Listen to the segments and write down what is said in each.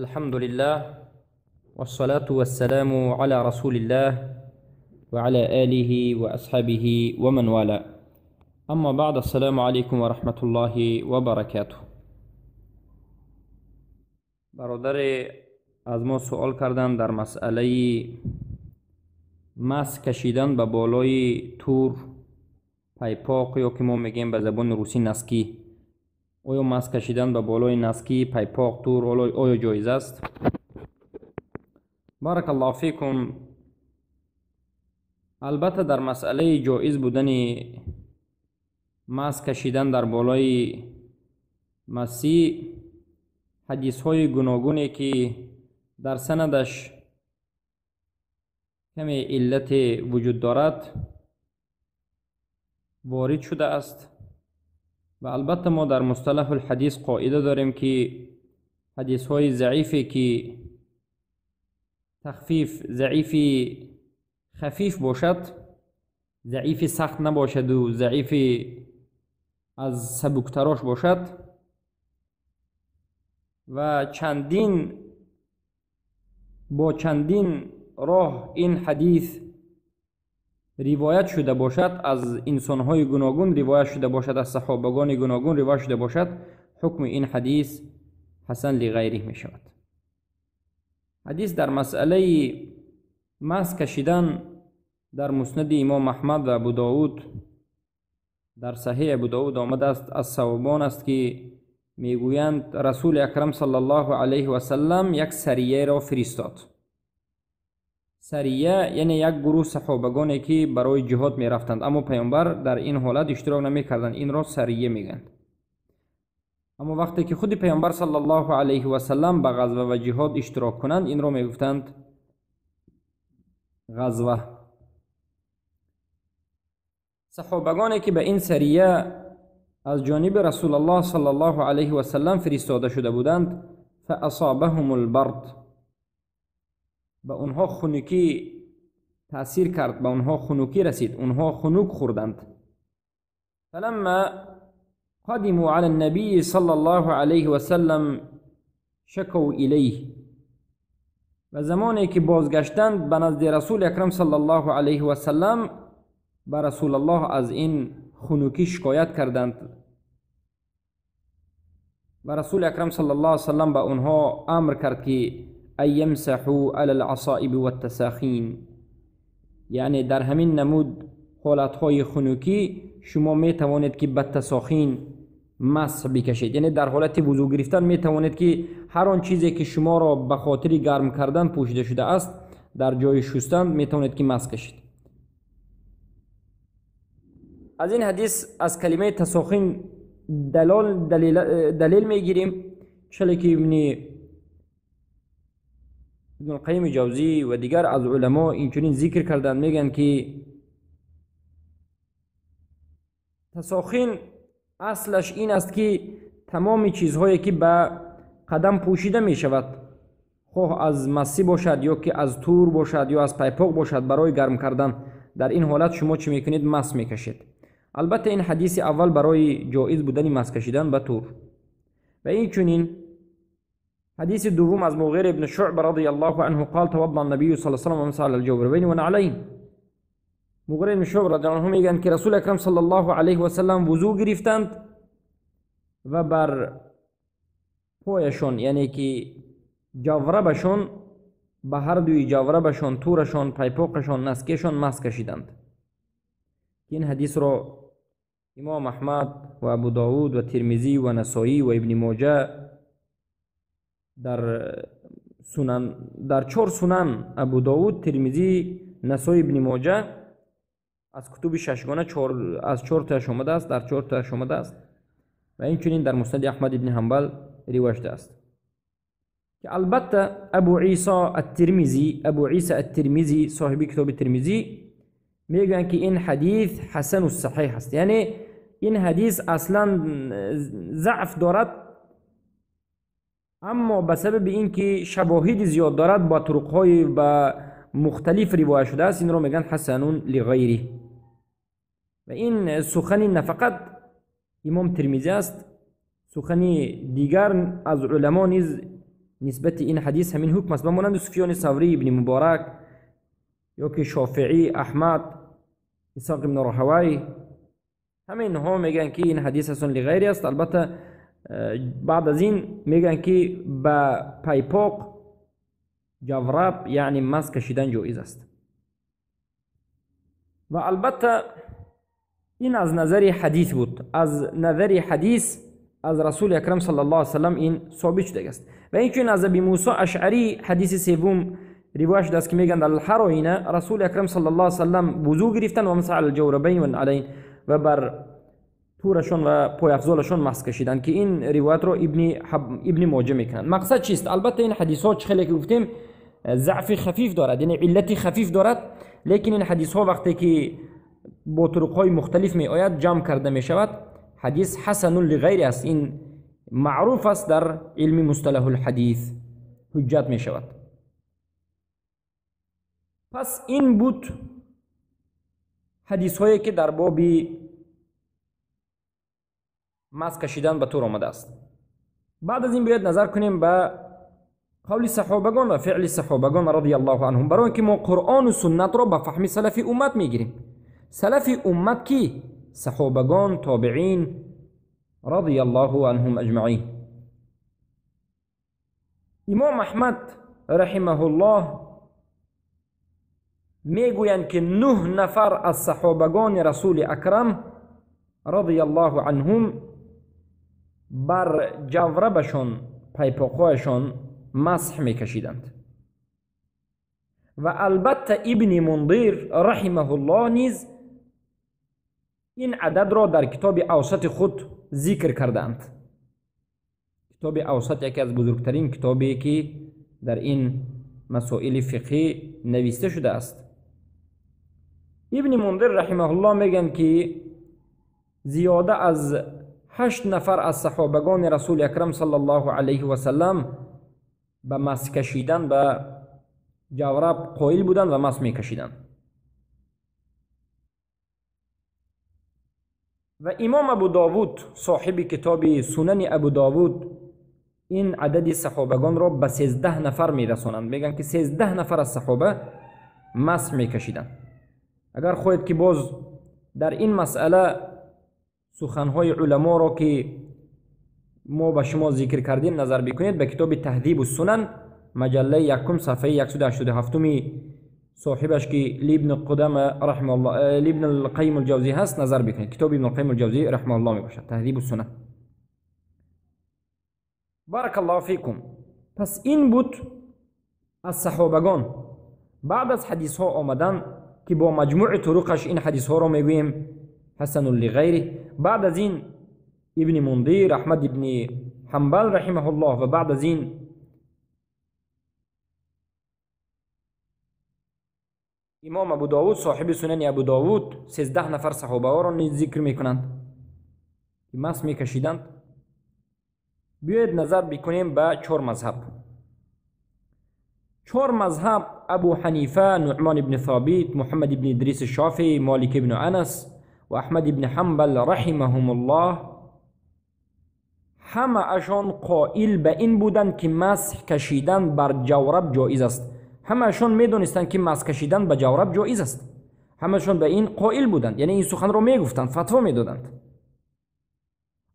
الحمد لله والصلاة والسلام على رسول الله وعلى آله وأصحابه ومن والاه. أما بعد، السلام عليكم ورحمة الله وبركاته. برادر از ما سوال کردن در مسئله مس کشیدن به بالای تور، пайпоқ ё ки мо мегӯем ба забони русӣ носки. Оё мас кашидан ба болои носки, пайпоқ, тур оё ҷоиз аст? Барак Аллоҳу фикум. Албатта, дар масъалаи ҷоиз будани мас кашидан дар болои масӣ ҳадисҳои гуногуне ки дар санадаш каме иллате вуҷуд дорад ворид шудааст ва албатта мо дар мусталаҳул ҳадис қоида дорем, ки ҳадисҳои заифе ки тахфиф, заифи хафиф бошад, заифи сахт набошаду заифи аз сабуктарош бошад ва чандин бо чандин роҳ ин ҳадис ривоят шуда бошад, аз инсонҳои гуногун ривоят шуда бошад, аз саҳобагони гуногун ривоят шуда бошад, ҳукми ин ҳадис ҳасан лиғайриҳ мешавад. Ҳадис дар масъалаи мас кашидан дар муснади имом Аҳмад ва Абу Довуд, дар саҳеҳ Абу Довуд омадааст. Аз савобон аст, ки мегӯянд: Расули Акрам саллаллоҳу алайҳи васаллам як сарияро фиристод. Сария яъне як гурӯҳ саҳобагоне, ки барои ҷиҳод мерафтанд, аммо паёмбар дар ин ҳолат иштирок намекарданд, инро сария мегӯянд. Аммо вақте ки худи паёмбар саллаллоҳу алайҳи васаллам ба ғазва ва ҷиҳод иштирок кунанд, инро мегуфтанд ғазва. Саҳобагоне, ки ба ин сария аз ҷониби Расулаллоҳ саллаллоҳу алайҳи васаллам фиристода шуда буданд, фаасобаҳум албард, ба онҳо хунукӣ таъсир кард, ба онҳо хунукӣ расид, онҳо хунук хӯрданд. فلما قدموا على النبي صلى الله عليه وسلم شكوا إليه. و زمانی که بازگشتند به نزد رسول اکرم صلی الله علیه و سلم، به رسول الله از این خنوکی شکایت کردند و رسول اکرم صلی الله علیه و سلم به آنها امر کرد که ان یمسحوا علی العصائب والتساخین، یعنی در همین نمود حالتهای خنوکی شما می توانید که به تساخین مسح بکشید، یعنی در حالت وضو گرفتن می توانید که هر آن چیزی که شما را به خاطر گرم کردن پوشیده شده است، در جای شستن می توانید که مسح کشید. از این حدیث از کلمه تساخین دلیل میگیریم، چلی که ابن القیم جوزی و دیگر از علما اینچنین ذکر کردند، میگن که تساخین اصلش این است که تمام چیزهایی که به قدم پوشیده می شود، خواه از مسی باشد یا که از تور باشد یا از پیپاق باشد، برای گرم کردن، در این حالت شما چی میکنید؟ مس میکشید. البته این حدیث اول برای جایز بودن مس کشیدن به تور. و این چنین حدیث دوم از مغیره ابن شعب رضی الله عنه قال توضأ النبي صلی الله علیه و سلم ومسح على الجوربین ونعلین. مغیره ابن شعب رضی الله عنه میگن که رسول اکرم صلی الله علیه و سلم وضو گرفتند و بر پایشون، یعنی که جوربشون، به هر دوی جوربشون، تورشون، پیپاقشون، نسکشون مس کشیدند. این حدیث رو امام احمد و ابو داود و ترمذی و نسائی و ابن ماجه در سنن، در چهار سنن ابو داود، ترمذی، نسائی، ابن ماجه از کتب ششگانه از چهار تاش آمده است، در چهار تاش آمده است و اینچنین در مسند احمد ابن حنبل روایت شده است. که البته ابو عیسی الترمذی، ابو عیسی الترمذی صاحب کتاب ترمذی میگن که این حدیث حسن الصحیح است، یعنی این حدیث اصلا ضعف دارد، اما به سبب اینکه شواهد زیاد دارد، با طرقهای با مختلف روایت شده است، این رو میگن حسن لغیره. و این سخن نه فقط امام ترمذی است، سخن دیگر از علما نیز нисбати ин ҳадис ҳамин ҳукм аст, ба монанди Суфёни Саврӣ, Ибни Муборак ё ки Шофеӣ, Аҳмад, Исоқ ибн Роҳавай, ҳама инҳо мегӯянд ки ин ҳадис ҳасан лиғайри аст. Албатта баъд аз ин мегӯянд ки ба пайпоқ ҷавраб яъне мас кашидан ҷоиз аст. Ва албатта ин аз назари ҳадис буд, аз назари ҳадис аз Расули Акрам саллаллоҳу алайҳи васаллам ин собит шудааст. Ва инчунин аз Аби Мусо Ашъарӣ ҳадиси севум ривоят шудааст ки мегӯянд ҳар оина Расули Акрам саллаллоҳу алайҳи васаллам вузӯ гирифтанд ва масаҳ алҷаврабайн ва алайн ва бар турашон ва пойафзолашон масҳ кашиданд, ки ин ривоятро Ибни Моҷа мекунанд. Мақсад чист? Албатта ин ҳадисҳо чӣ хеле ки гуфтем заъфи хафиф дорад, яъне иллати хафиф дорад, лекин ин ҳадисҳо вақте ки бо туруқҳои мухталиф меояд ҷамъ карда мешавад, ҳадис ҳасанун лиғайри аст. Ин маъруф аст дар илми мусталаҳулҳадис, ҳуҷҷат мешавад. Пас ин буд ҳадисҳое ки дар боби мас кашидан ба тур омадааст. Баъд аз ин бояд назар кунем ба қавли саҳобагон ва феъли саҳобагон радиаллоҳу анҳум, барои он ки мо Қуръону суннатро ба фаҳми салафи уммат мегирем. Салафи уммат ки? Саҳобагон, тобеин радиаллоҳу анҳум аҷмаин. Имом Аҳмад раҳимаҳуллоҳ мегӯянд ки 9 нафар аз саҳобагони Расули Акрам радиаллоҳу анҳум бар ҷаврабашон, пайпоқҳояшон масҳ мекашиданд. Ва албатта Ибни Мундир раҳимаҳуллоҳ низ ин ададро дар китоби Авсати худ зикр кардаанд. Китоби Авсат яке аз бузургтарин китобе ки дар ин масоили фиқҳӣ нависта шудааст. Ибни Мундир раҳимаҳуллоҳ мегӯянд ки зиёда аз 8 нафар аз саҳобагони Расули Акрам саллаллоҳу алайҳи васаллам ба мас кашидан ба ҷавраб қоил буданд ва мас мекашиданд. Ва имом Абу Довуд соҳиби китоби Сунани Абу Довуд ин адади саҳобагонро ба 13 нафар мерасонанд. Мегӯянд ки 13 нафар аз саҳоба мас мекашиданд. Агар хоҳед ки боз дар ин масъала суханҳои уламоро ки мо ба шумо зикр кардем назар бикунед, ба китоби Таҳдибу Сунан маҷаллаи якум сафҳаи 187 соҳибаш ки Ибн Қудама раҳимаҳуллоҳ, Ибн Алқайим Алҷавзӣ ҳаст, назар бикунед. Китоби Ибн Алқайим Алҷавзӣ раҳимаҳуллоҳ мебошад, Таҳдибу Сунан. Баракаллоҳу фикум. Пас ин буд аз саҳобагон. Баъд аз ҳадисҳо омадан ки бо маҷмӯи туруқаш ин ҳадисҳоро мегӯем ҳасанун лиғайри. Баъд аз ин Ибни Мундир, Аҳмад ибни Ҳанбал раҳимаҳуллоҳ ва баъд аз ин имом Абу Довуд соҳиби Сунани Абу Довуд 13 нафар саҳобаҳоро низ зикр мекунанд ки мас мекашиданд. Биёед назар бикунем ба 4 мазҳаб. 4 мазҳаб: Абу Ҳанифа, Нуъмон ибни Собит, Муҳаммад ибни Идриси Шофеӣ, Молик ибни Анас ва Аҳмад ибни Ҳанбал раҳимаҳумуллоҳ ҳамаашон қоил ба ин буданд ки масҳ кашидан бар ҷавраб ҷоиз аст. Ҳамаашон медонистанд ки масҳ кашидан ба ҷавраб ҷоиз аст. Ҳамаашон ба ин қоил буданд, яъне ин суханро мегуфтанд, фатво медоданд.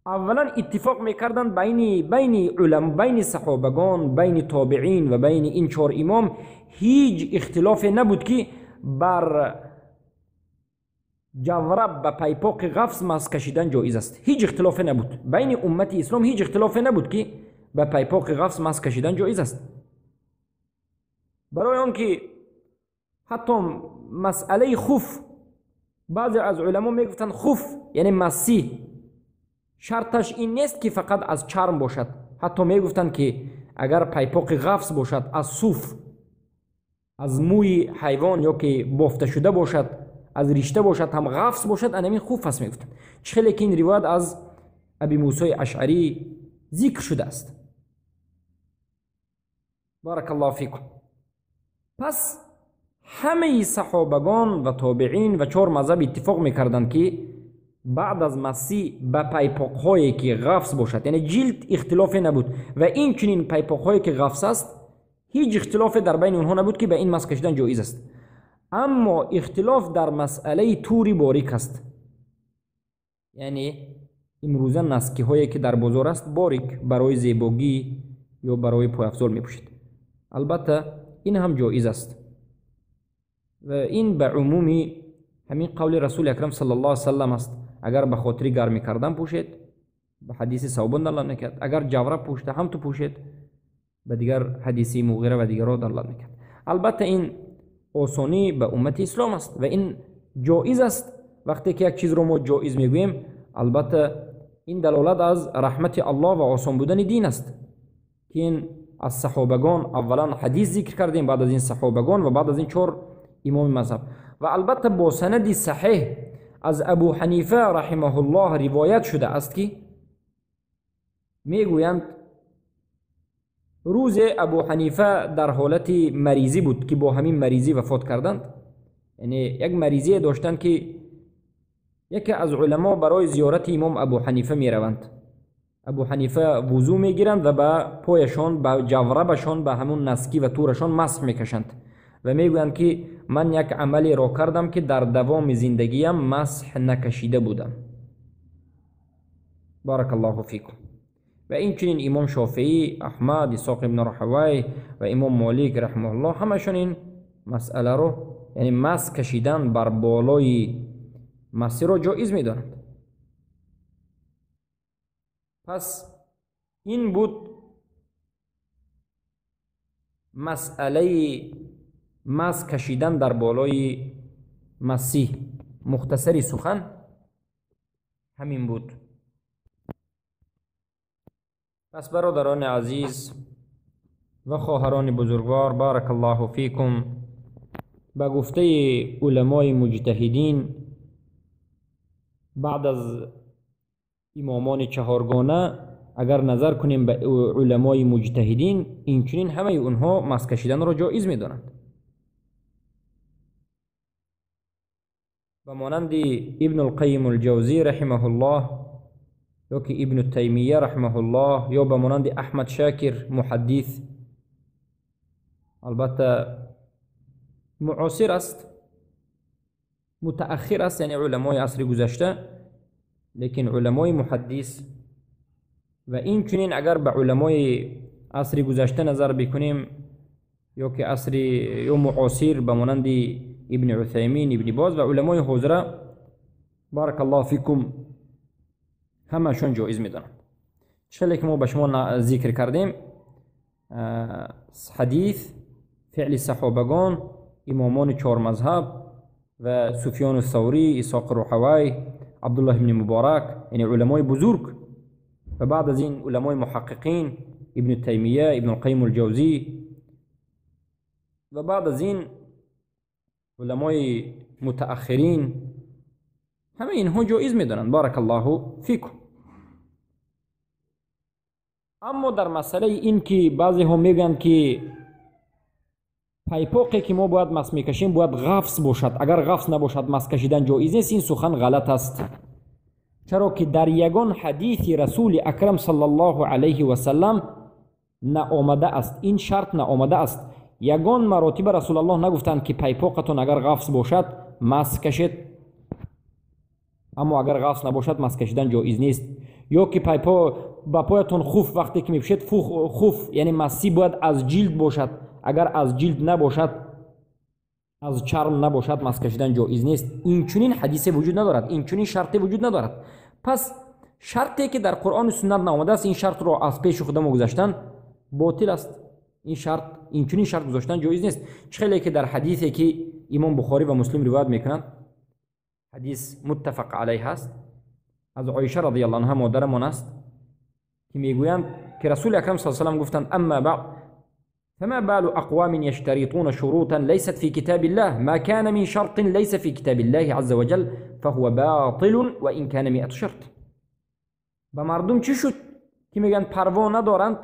Аввалан иттифоқ мекарданд байни улам, байни саҳобагон, байни тобеин ва байни ин 4 имом ҳеҷ ихтилофе набуд ки бар ҷавраб ба пайпоқи ғафз масҳ кашидан ҷоиз аст. Ҳеҷ ихтилофе набуд байни уммати ислом, ҳеҷ ихтилофе набуд ки ба пайпоқи ғафз масҳ кашидан ҷоиз аст. Барои он ки ҳатто масъалаи хуф, баъзе аз уламо мегуфтанд хуф яъне массӣ шарташ ин нест ки фақат аз чарм бошад. Ҳатто мегуфтанд ки агар пайпоқи ғафз бошад, аз суф, аз мӯи ҳайвон ё ки бофта шуда бошад, аз ришта бошад, ҳам ғафз бошад, анамин хуф аст мегуфтанд. Чӣ хеле ки ин ривоят аз Аби Мусои Ашъарӣ зикр шудааст. Баракаллоҳу фикум. Пас ҳамаи саҳобагон ва тобеин ва 4 мазҳаб иттифоқ мекарданд ки баъд аз масӣ ба пайпоқҳое ки ғафс бошад, яъне ҷилд ихтилофе набуд ва инчунин пайпоқҳое ки ғафс аст, ҳеҷ ихтилофе дар байни онҳо набуд, ки ба ин мас кашидан ҷоиз аст. Аммо ихтилоф дар масъалаи тури борик аст. Яъне имрӯза наскиҳое ки дар бозор аст, борик барои зебогӣ ё барои пойафзол мепӯшед, албатта ин ҳам ҷоиз аст ва ин ба умуми ҳамин қавли Расули Акрам саллаллоҳу алайҳи васаллам аст. Агар ба хотири гармӣ кардан пӯшед, ба ҳадиси Савбон далолат мекард, агар ҷавра пӯшта ҳам ту пӯшед, ба дигар ҳадиси Муғира ва дигарро далолат мекард. Албатта ин осонӣ ба уммати ислом аст ва ин ҷоиз аст. Вақте ки як чизро мо ҷоиз мегӯем, албатта ин далолат аз раҳмати Аллоҳ ва осон будани дин аст, ки ин аз саҳобагон аввалан ҳадис зикр кардем, баъд аз ин саҳобагон ва баъд аз ин чор имоми мазҳаб. Ва албатта бо санади саҳеҳ аз Абу Ҳанифа раҳимаҳуллоҳ ривоят шуда аст, ки мегӯянд рӯзе Абу Ҳанифа дар ҳолати маризӣ буд, ки бо ҳамин маризӣ вафот карданд. Яъне як маризие доштанд, ки яке аз уламо барои зиёрати имом Абу Ҳанифа мераванд. Абу Ҳанифа вузӯ мегиранд ва ба пояшон, ба ҷаврабашон, ба ҳамун наскӣ ва турашон масҳ мекашанд ва мегӯянд, ки ман як амалеро кардам, ки дар давоми зиндагиям масҳ накашида будам. Баракаллоҳу фикум. Ва инчунин имом Шофеӣ, Аҳмад, Исоқ ибн Раҳавай ва имом Молик раҳимаҳуллоҳ ҳамашон ин масъаларо, яъне масҳ кашидан бар болои масиро ҷоиз медонанд. Пас ин буд масъалаи масҳ кашидан дар болои масиҳ. Мухтасари сухан ҳамин буд. Пас бародарони азиз ва хоҳарони бузургвор, баракаллоҳу фикум, ба гуфтаи уламои муҷтаҳидин баъд аз имомони чаҳоргона агар назар кунем ба уламои муҷтаҳидин, инчунин ҳамаи онҳо масҳ кашиданро ҷоиз медонанд. Ба монанди Ибну Алқайим Алҷавзӣ раҳимаҳуллоҳ ё ки Ибну Таймия раҳимаҳуллоҳ ё ба монанди Аҳмад Шакир муҳаддис, албатта муосир аст, мутааххир аст, яъне уламои асри гузашта, лекин уламои муҳаддис. Ва инчунин агар ба уламои асри гузашта назар бикунем ё ки асри ё муосир, ба монанди Ибни Усаймин, Ибни Боз ва уламои ҳозира, баракаллоҳу фикум, ҳамашон ҷоиз медонанд. Чӣ ки мо ба шумо зикр кардем, ҳадис, феъли саҳобагон, имомони чор мазҳаб ва Суфёну Саврӣ, Исоқ Руҳавай, Абдуллоҳ ибни Муборак, яъне уламои бузург, ва баъд аз ин уламои муҳаққиқин Ибну Таймия, Ибну Алқайим Алҷавзӣ ва баъд аз ин уламои мутааххирин, ҳамаи инҳо ҷоиз медонанд. Баракаллоҳу фикум. Аммо дар масъалаи ин ки баъзеҳо мегӯянд, ки пайпоқе ки мо бояд масҳ мекашем бояд ғафс бошад, агар ғафс набошад масҳ кашидан ҷоиз нест, ин сухан ғалат аст. Чаро ки дар ягон ҳадиси Расули Акрам саллаллоҳу алайҳи васаллам наомада аст, ин шарт наомада аст. Ягон маротиба Расулаллоҳ нагуфтанд, ки пайпоқатон агар ғафс бошад масҳ кашед, аммо агар ғафс набошад масҳ кашидан ҷоиз нест. Ё ки ба поятон хуф вақте ки мепӯшед, хуф яъне масӣ бояд аз ҷилд бошад, агар аз ҷилд набошад, аз чарм набошад, масҳ кашидан ҷоиз нест. Инчунин ҳадисе вуҷуд надорад, инчунин шарте вуҷуд надорад. Пас шарте ки дар Қуръону суннат наомадааст, ин шартро аз пеши худамо гузаштан ботил аст. Ин шарт, инчунин шарт гузоштан ҷоиз нест. Чӣ хеле ки дар ҳадисе ки имом Бухорӣ ва Муслим ривоят мекунанд, ҳадис муттафақ алайҳ аст, аз Оиша радиаллоҳу анҳа модарамон аст, ки мегӯянд ки Расули Акрам саллаллоҳу алайҳи васаллам гуфтанд: амма баъд فما بال أقوام يشترطون شروطا ليست في كتاب الله، ما كان من شرط ليس في كتاب الله عز وجل فهو باطل وإن كان 100 شرط. ба мардум чӣ шуд ки мегӯянд парво надоранд,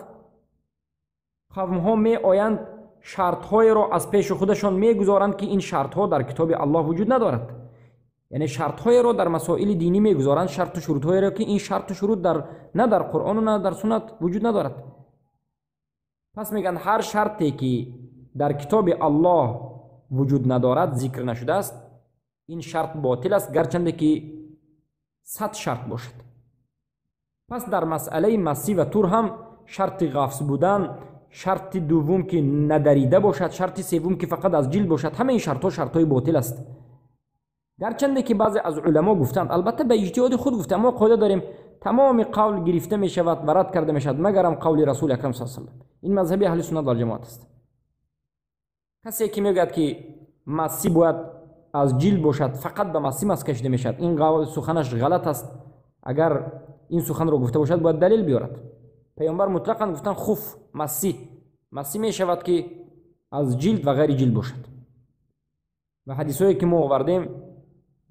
қавмҳо меоянд шартҳоеро аз пеши худашон мегузоранд, ки ин шартҳо дар китоби Аллоҳ вуҷуд надорад. Яъне шартҳоеро дар масоили динӣ мегузоранд, шарту шурутҳоеро ки ин шарту шурут на дар Қуръону на дар суннат вуҷуд надорад. Пас мегӯянд ҳар шарте ки дар китоби Аллоҳ вуҷуд надорад, зикр нашудааст, ин шарт ботил аст, гарчанде ки 100 шарт бошад. Пас дар масъалаи масӣ ва тур ҳам шарти ғафс будан, шарти дуввум ки надарида бошад, шарти севум ки фақат аз ҷилд бошад, ҳамаи ин шартҳо шартҳои ботил аст. Гарчанде ки баъзе аз уламо гуфтанд, албатта ба иҷтиҳоди худ гуфтанд, мо қоида дорем тамоми қавл гирифта мешавад ва рад карда мешавад, магарам қавли Расули Акрам саллаллоҳу алайҳи васаллам. Ин мазҳаби аҳли суннат валҷамоат аст. Касе ки мегӯяд ки масӣ бояд аз ҷилд бошад, фақат ба масӣ мас кашида мешавад, ин суханаш ғалат аст. Агар ин суханро гуфта бошад, бояд далел биёрад. Паёмбар мутлақан гуфтанд хуф масӣ, масӣ мешавад ки аз ҷилд ва ғайри ҷилд бошад. Ва ҳадисҳое ки мо овардем,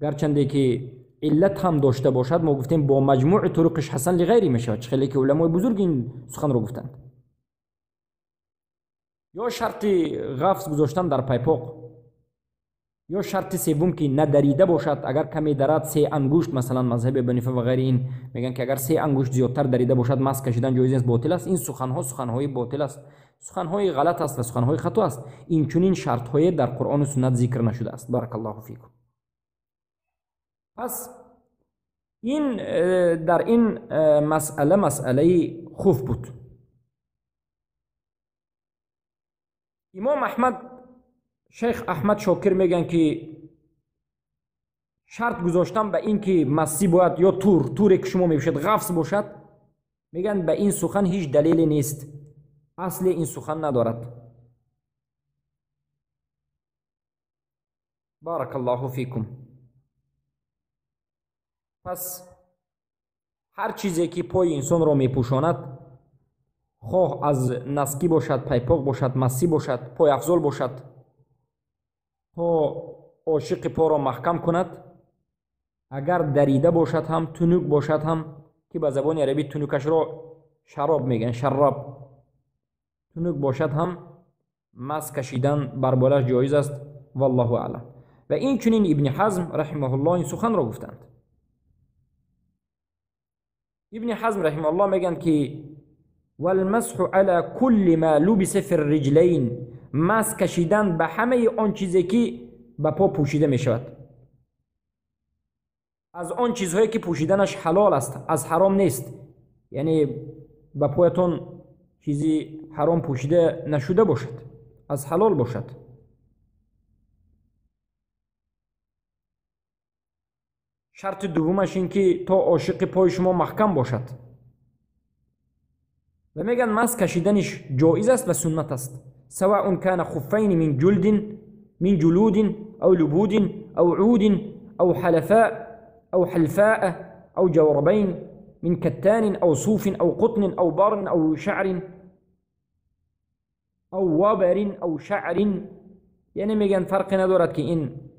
гарчанде ки иллат ҳам дошта бошад, мо гуфтем бо маҷмӯи туруқиш ҳасан лиғайри мешавад, чӣ хеле ки уламои бузург ин суханро гуфтанд. Ё шарти ғафс гузоштан дар пайпоқ, ё шарти севум ки надарида бошад, агар каме дарад се ангушт, масалан мазҳаби Абу Ҳанифа ва ғайри ин мегӯянд ки агар се ангушт зиёдтар дарида бошад, мас кашидан ҷоиз нест, ботил аст. Ин суханҳо суханҳои ботил аст, суханҳои ғалат аст ва суханҳои хато аст. Инчунин шартҳое дар Қуръону суннат зикр нашудааст. Баракаллоҳу фикум. Пас ин дар ин масъала масъалаи хуф буд. Имом Аҳмад, шайх Аҳмад Шокир мегӯянд ки шарт гузоштан ба ин ки масӣ бояд ё тур, туре ки шумо мепӯшед ғафс бошад, мегӯянд ба ин сухан ҳеҷ далеле нест, асле ин сухан надорад. Баракаллоҳу фикум. Пас ҳар чизе ки пои инсонро мепӯшонад, хоҳ аз наскӣ бошад, пайпоқ бошад, масӣ бошад, пойафзол бошад, то ошиқи поро маҳкам кунад, агар дарида бошад ҳам, тунук бошад ҳам, ки ба забони арабӣ тунукашро шароб мегӯянд, шароб, тунук бошад ҳам мас кашидан бар болаш ҷоиз аст. Валлоҳу аълам. Ва инчунин Ибни Ҳазм раҳимаҳуллоҳ ин суханро гуфтанд. Ибни Ҳазм раҳимаҳуллоҳ мегӯянд ки والمسح على كل ما لبس في الرجلين، мас кашидан ба ҳамаи он чизе ки ба по пӯшида мешавад, аз он чизҳое ки пӯшиданаш ҳалол аст, аз ҳаром нест, яъне ба поятон чизи ҳаром пӯшида нашуда бошад, аз ҳалол бошад. Шарти дуввумаш ин ки то ошиқи пои шумо маҳкам бошад. Ва мегӯянд мас кашиданиш ҷоиз аст ва суннат аст. سواء كان خفين من جلد من جلود أو لبود أو عود أو حلفاء أو حلفاء أو جوربين من كتان أو صوف أو قطن أو بر أو شعر أو وبر أو شعر. یعنی میگن فرقی ندارد که این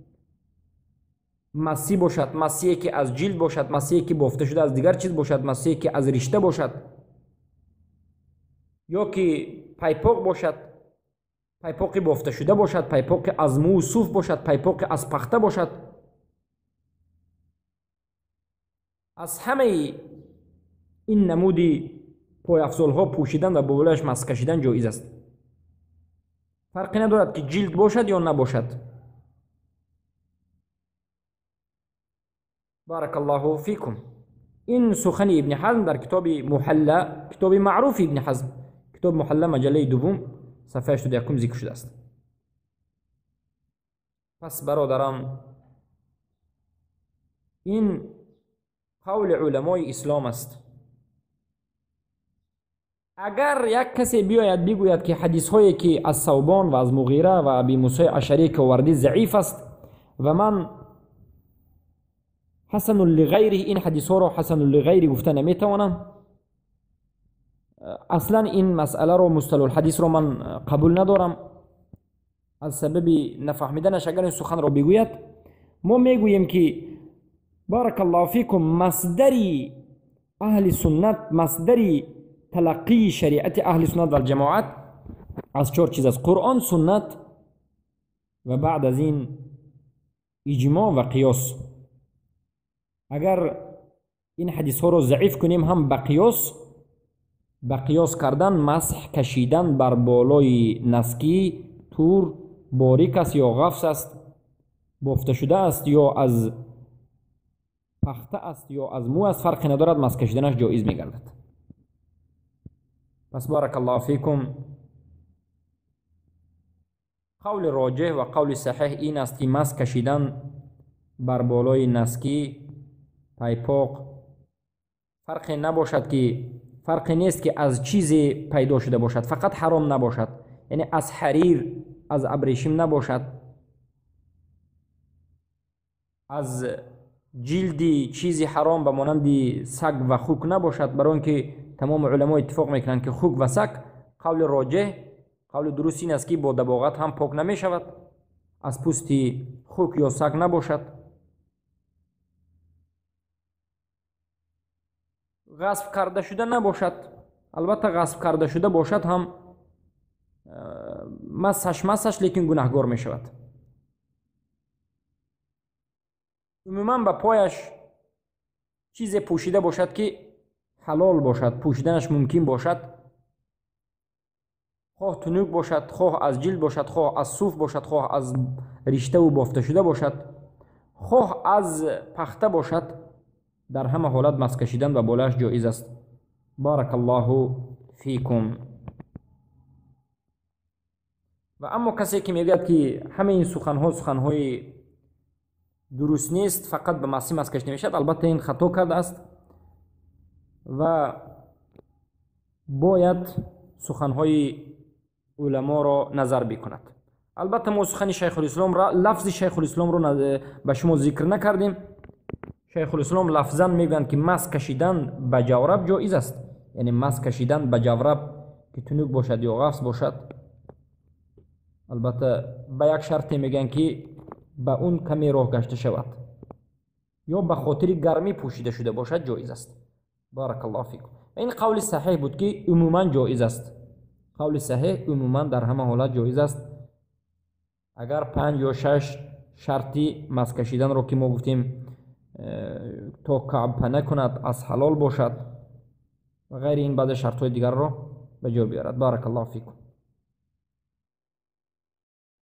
مسی باشد، مسیه که از جلد باشد، مسیه که بافته شده از دیگر چیز باشد، مسیه که از رشته باشد، یا که пайпоқ бошад, пайпоқи бофташуда бошад, пайпоқи аз мӯю суф бошад, пайпоқи аз пахта бошад, аз ҳамаи ин намуди пойафзолҳо пӯшидан ва болояш мас кашидан ҷоиз аст. Фарқе надорад ки ҷилд бошад ё набошад. Баракаллоҳу фикум. Ин сухани Ибни Ҳазм дар китоби Муҳалла, китоби маъруфи Ибни Ҳазм, китоби Муҳалла маҷаллаи дуввум, сафҳаи 81 зикр шудааст. Пас бародарам, ин қавли уламои ислом аст. Агар як касе биёяд бигӯяд ки ҳадисҳое ки аз Савбон ва аз Муғира ва Аби Мусои Ашарӣ ки овардӣ заиф аст ва ман ҳасану лиғайриҳ, ин ҳадисҳоро ҳасану лиғайри гуфта наметавонам, аслан ин масъаларо мусталулҳадисро ман қабул надорам, аз сабаби нафаҳмиданаш агар ин суханро бигӯяд, мо мегӯем ки баракаллоҳу фикум, масдари аҳли суннат, масдари талаққии шариати аҳли суннат валҷамоат аз чор чиз аст: Қуръон, суннат ва баъд аз ин иҷмоъ ва қиёс. Агар ин ҳадисҳоро заиф кунем ҳам ба қиёс кардан масҳ кашидан бар болои наски тур борик аст ё ғафс аст, бофта шуда аст ё аз пахта аст ё аз мӯ аст, фарқе надорад, масҳ кашиданаш ҷоиз мегардад. Пас баракаллоҳу фикум, қавли роҷеҳ ва қавли саҳеҳ ин аст ки масҳ кашидан бар болои наски пайпоқ фарқе набошад, ки фарқе нест ки аз чизе пайдо шуда бошад, фақат ҳаром набошад, яъне аз ҳарир, аз абрешим набошад, аз ҷилди чизи ҳаром ба монанди саг ва хук набошад, барои он ки тамоми уламо иттифоқ мекунанд ки хук ва саг қавли роҷеҳ, қавли дуруст ин аст ки бо дабоғат ҳам пок намешавад, аз пӯсти хук ё саг набошад. Ғасб карда шуда набошад, албатта ғасб карда шуда бошад ҳам масаш лекин гунаҳгор мешавад. Умуман ба пояш чизе пӯшида бошад ки ҳалол бошад, пӯшиданаш мумкин бошад, хоҳ тунук бошад, хоҳ аз ҷилд бошад, хоҳ аз суф бошад, хоҳ аз риштаву бофта шуда бошад, хоҳ аз пахта бошад, дар ҳама ҳолат масҳ кашидан ба болояш ҷоиз аст. Баракаллоҳу фикум. Ва аммо касе ки мегӯяд ки ҳамаи ин суханҳо суханҳои дуруст нест, фақат ба маси масҳ кашида мешавад, албатта ин хато кардааст ва бояд суханҳои уламоро назар бикунад. Албатта мо сухани шайхулислом, лафзи шайхулисломро ба шумо зикр накардем. Шайхулислом лафзан мегӯянд ки масҳ кашидан ба ҷавраб ҷоиз аст, яъне масҳ кашидан ба ҷавраб ки тунук бошад ё ғафс бошад, албатта ба як шарте мегӯянд ки ба он каме роҳ гашта шавад ё ба хотири гармӣ пӯшида шуда бошад ҷоиз аст. Баракаллоҳу фикум. Ва ин қавли саҳеҳ буд ки умуман ҷоиз аст. Қавли саҳеҳ умуман дар ҳама ҳолат ҷоиз аст, агар 5 ё 6 шарти масҳ кашиданро ки мо гуфтем то каъб накунад, аз ҳалол бошад ва ғайри ин баъзе шартҳои дигарро ба ҷо биёрад. Баракаллоҳу фикум.